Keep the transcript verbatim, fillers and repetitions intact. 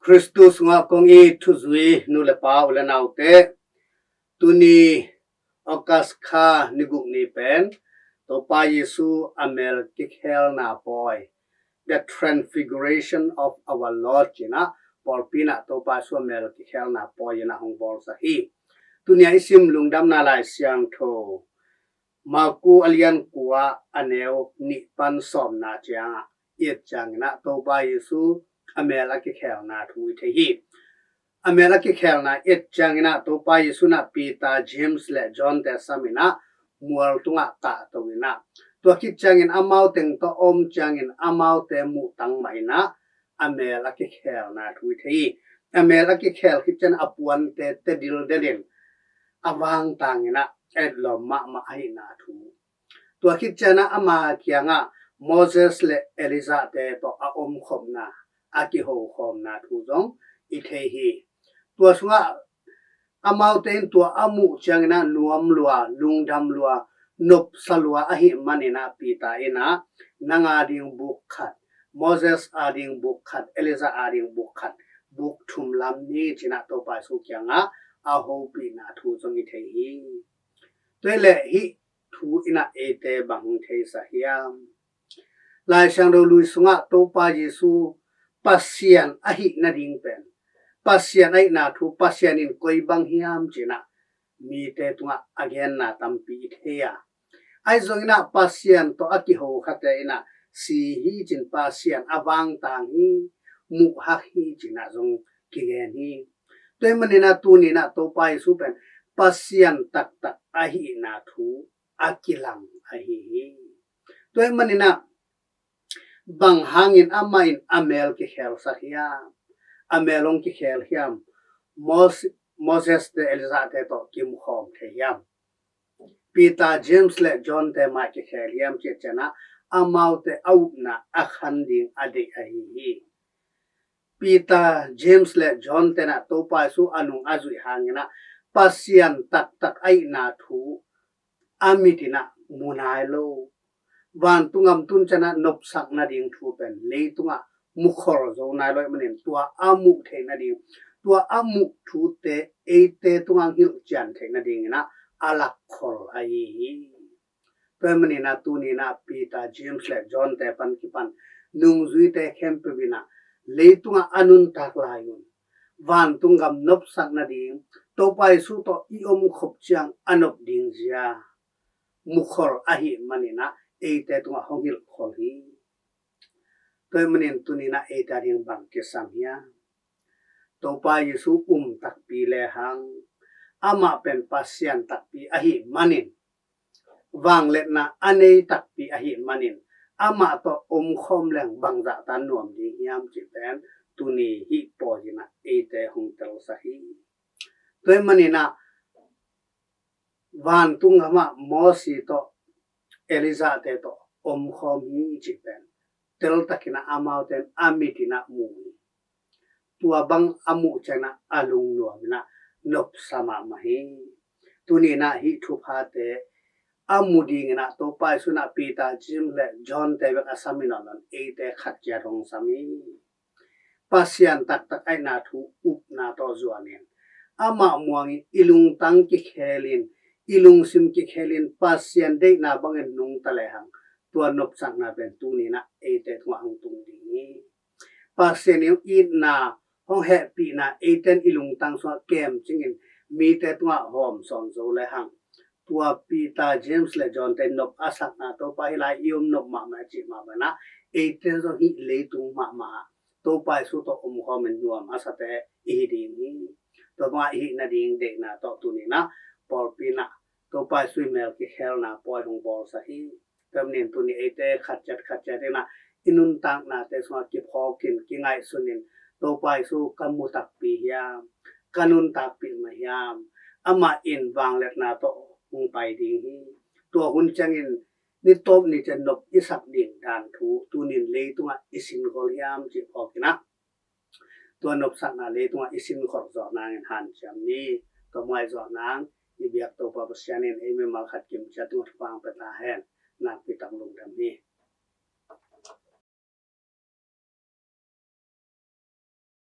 Khristu sungah kong it thuzui nu le pa, u le naute, tuni August kha ni guk ni pen Topa Jesu a mel kikhelna pawi, the Transfiguration of our Lord, ci-in ah pawlpi in ah Topa Jesu a mel kikhelna pawi in ah hong bawlsak hi. Tuni a i sim Lungdamna Lai Siangtho Marku a lian kua, a neu nih pan sawmna ciangah i et ciangin ah Topa Jesu a mel a kikhelna thu i thei hi. A mel a kikhelna i et ciangin ah Topa Jesu in ah Peter, James le John te sam in ah mual tungah kahto in ah, tua khit ciangin amau teng tawh om ciangin amaute muhtang mah in ah a mel a kikhelna thu i thei hi. A mel a kikhel khit ciangin a puante tedil delin a vangtang in ah etlawm mahmah ahihna thu. Tua khit ciangin ah ama kiangah Moses le Elijah te tawh a omkhopna, a kihokhawmna thu zong i thei hi. Tua sungah amaute in tua a muh ciangin ah nuam lua, lungdam lua, nopsa lua ahih manin ah Peter in ah, nang a ding buk khat, Moses a ding buk khat, Elijah a ding buk khat, buk thum lam ni, ci-in ah Topa Jesu kiangah a hopihna thu zong i thei hi. Tua hi leh hih thu in ah eite bang hong theisak hiam? Lai Siangtho Lui sungah Topa Jesu Pasian ahih nading pen, Pasian ahihna thu, Pasian in koi bang hiam, ci-in ah mite tungah a genna tampi i thei a, ahi zongin ah Pasian tawh a kihokhate in ah si hi ci-in, Pasian a vangtang hi, muhhak hi ci-in ah zong kigen hi. Tua ahih manin ah tuni in ah Topa Jesu pen Pasian taktak ahihna thu a kilang ahi hi. Tua ahih manin ah bang hangin amah in a mel kikhelsak hiam? A mel hong kikhel hiam? Mos-, Moses te, Elijah te tawh kimukhawm thei hiam? Peter, James le John te mah kikhel hiam, ci-a ciangin ah amaute a upna a khan ding a deih ahi hi. Peter, James le John te in ah Topa Jesu a nung a zuih hangin ah Pasian taktak ahihna thu a mit in ah mu nai lo. Vantung gam tun ciangin ah nopsak nading thu pen leitungah mukhol zo nai lo ahih manin tua a muh theih nading, tua a muh thute eite tungah hilhcian theih nadingin ah a lakkhol ahi hi. Tua ahih manin ah tuni in ah Peter, James le John te pan kipan nungzuite khempeuh in ah leitungah a nuntak lai un vantung gam nopsak nading, Topa Jesu tawh i omkhop ciang a nop ding zia mukhol ahih manin ah eite tungah hong hilhkhol hi. Tua ahih manin tuni in ah eite a ding bang kisam hiam? Topa Jesu um takpi lehang, amah pen Pasian takpi ahih manin, vangliatna a nei takpi ahih manin, amah tawh omkhawm leng bangzah tan nuam ding hiam, cih pen tuni hih pawi in ah eite hong telsak hi. Tua ahih manin ah vantung gamah Mosi tawh, Elijah te tawh omkhawm hi, cih pen teltakin ah amaute in a mit in ah mu hi. Tua bang a muh ciangin ah a lungnuam in ah nopsa mahmah hi. Tuni in ah hih thuphate a mu dingin ah Topa Jesu in ah Peter, James le John te bek a sam hi nawn lo in eite khat ciat hong sam hi. Pasian taktak ahihna thu upna tawh zuanin, amah muangin i lungtang kikhelin, i lungsim kikhelin Pasian deihna bangin nungta lehang, tua nopsakna pen tuni in ah eite tungah hong tung ding hi. Pasian in itna hong hehpihna eite in i lungtang sungah kemcingin mite tungah hawm sawn zo lehang, tua Peter, James le John te nop a sakna, Topa, hih lai i om nop mahmah, a cih mahmah in ah eite zong hih leitung mahmah ah Topa Jesu tawh omkhawmin nuam a sate i hi ding hi. Tua bangah i hih nading deihna tawh tuni in ah pawlpi in ah Topa Jesu i mel kikhelna pawi hong bawlsak hi. Tua ahih manin tuni eite khat ciat khat ciat in ah i nuntaknate sungah kiphawkin, kingaihsunin, Topa Jesu ka mu takpi hiam, ka nuntakpih mah hiam, amah in vangliatna tawh hong pai ding hi. Tua hun ciangin ni tawp ni ciang nop i sak ding dan thu tunin leitungah i sinkhol hiam, cih phawkin ah tua nopsakna leitungah i sinkhol zawh nangin hanciam ni. Tua muai zawh nang i biak Topa Pasian in ei mimal khat kimciat tungah thupha hong pia ta hen. Nakpi tak lungdam hi.